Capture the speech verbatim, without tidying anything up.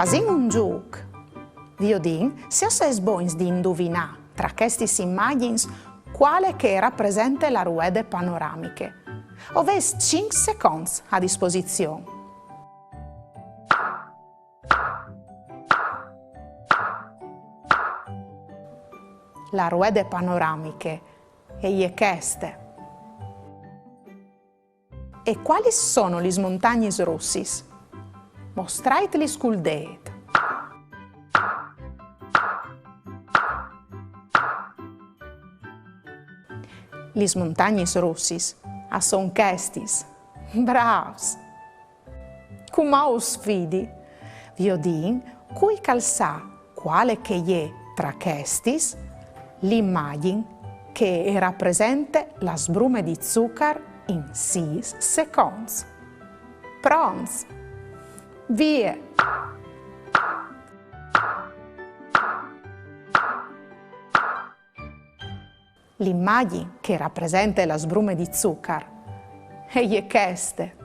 Fasìn un zûc. Viodìn se o sês bogns di induvinâ tra chestis imagjins cuale che e rapresente la ruede panoramiche. O vês cinc seconts a disposizion. La ruede panoramiche e je cheste. E cualis sono lis montagnis russis? Mostraitlis cul dêt. Lis montagnis russis a son chestis. Brâfs! Cumò us sfidi. Viodìn cui che al sa cuale che e je tra chestis l'imagjin che e rapresente la sbrume di zucar in sîs seconts. Pronts? Vie! L'imagjin che e rapresente la sbrume di zucar e je cheste.